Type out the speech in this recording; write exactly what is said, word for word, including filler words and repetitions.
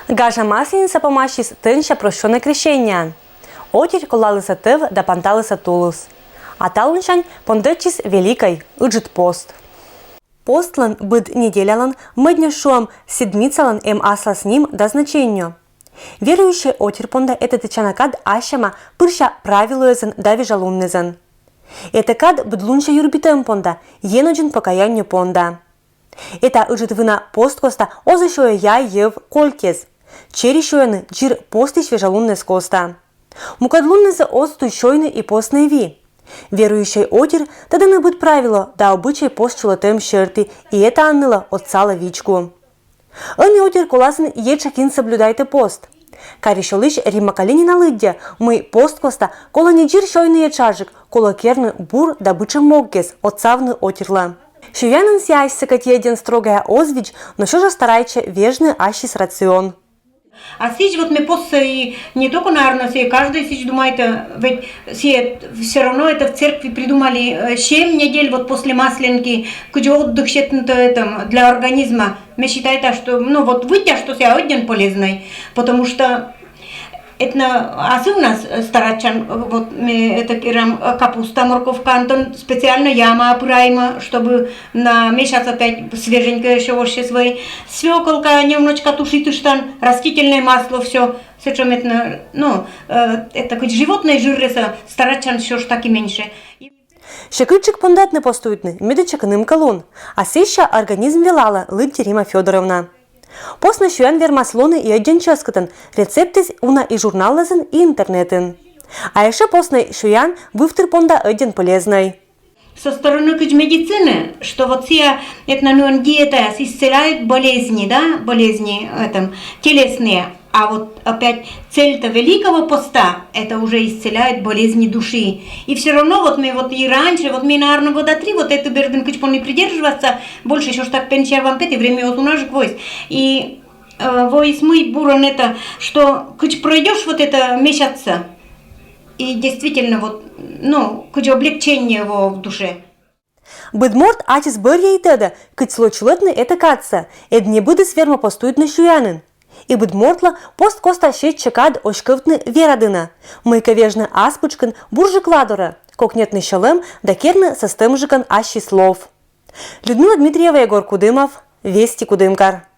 Гажа Масленица помасис тӧнся прощёнӧй крещениеӧн. Отерь колалісӧ тӧв да панталісӧ тулыс. А талунсянь пондӧдчис Великӧй, Ыджыд пост. Постлӧн быд неделялӧн, мӧдньӧ шуам, седмицалӧн эм аслас ним да значение. Верующӧй отерь понда этатӧдчана кад ассяма пырся правилоясӧн да вежалуннасӧн. Эта кад быдлунся юрбитӧм понда, енодзын покаяннё понда. Эта ыджыд вына пост коста оз и сёйӧ яй, йӧв, колькез. Чери сёйӧны дзир постысь вежалуннас коста. Мукӧд луннасӧ оз туй сёйны и постнӧй ви. Верующӧй отерь тӧдӧны быд правило да обычай пост сьӧлӧмтӧм серти, и эта аннылӧ отсалӧ вичку. Ӧні отерь коласын етшакин соблюдайтӧ пост. Карис олысь Римма Калинина лыддьӧ, мый пост коста колӧ не дзир сёйны етшаджык, колӧ керны бур да бытшӧм моггес, отсавны отерлӧ. Сёянын сійӧ асьсӧ кӧть и ӧдйӧн строгӧя оз видз, но всё жӧ старайтчӧ вежны ассьыс рацион. А сідз вот ме постсӧ и не только, наверное, сійӧ каждый сідз думайтӧ, ведь сійӧ всё равно это в церкви придумали, э, семь недель вот после Масленки, кыдз отдых сетны-то этом для организма. Ме считайта, что, ну, вот вӧддя, что сійӧ ӧдйӧн полезнӧй, потому что этна асывнас, э, старайтчан, э, вот ме это керам, э, капуста, морковка, антон специально яма пырайма, чтобы на месяц опять свеженькӧй ещё вообще свой. Свёколка, немножко тушитыштан, растительное масло, всё. Сэтшӧм этна, ну, э, это хоть животное жырӧс старайтчан всё ж таки меньше. Сьӧкыдджык пондӧдны постуйтны медічӧ кынымка лун, а сэсся организм велалӧ, лыдди Римма Фёдоровна. Постнӧй сёян вермас лоны и ӧдйӧн чӧскыдӧн, рецептыс уна и журналнасӧн, и интернетын. А ещӧ постнӧй сёян вывтыр понда ӧдйӧн полезнӧй. Со стороны кыдз медицины, что вот сія этна нуӧн диетаяс исцеляет болезни, да, болезни этом, телесные. А вот опять цель-то Великого Поста, это уже исцеляет болезни души. И всё равно вот ме вот и раньше, вот ме, наверное, года три вот эту бердын кыдз понда придерживаться, больше ещё ж так пенсия вам пет, и время вот у нас же войс. И, э, войс мый буран это, что кыдз пройдёшь вот это месяца, и действительно вот, ну, кыдз облегчение во в душе. Быд морт ачыс бӧрйӧ и тӧдӧ, кыдз лоӧ чылӧтны эта кадсӧ, ӧд не быдыс вермӧ постуйтны сёянын. И быд мортлы пост коста сетчӧ кад оськӧвтны вера дінӧ, мыйкӧ вежны ас пытшкын бурджык ладорӧ, кокньӧдны сьӧлӧм да керны сӧстӧмджыкӧн ассьыс лов. Людмила Дмитриева, Егор Кудымов, Вести, Кудымкар.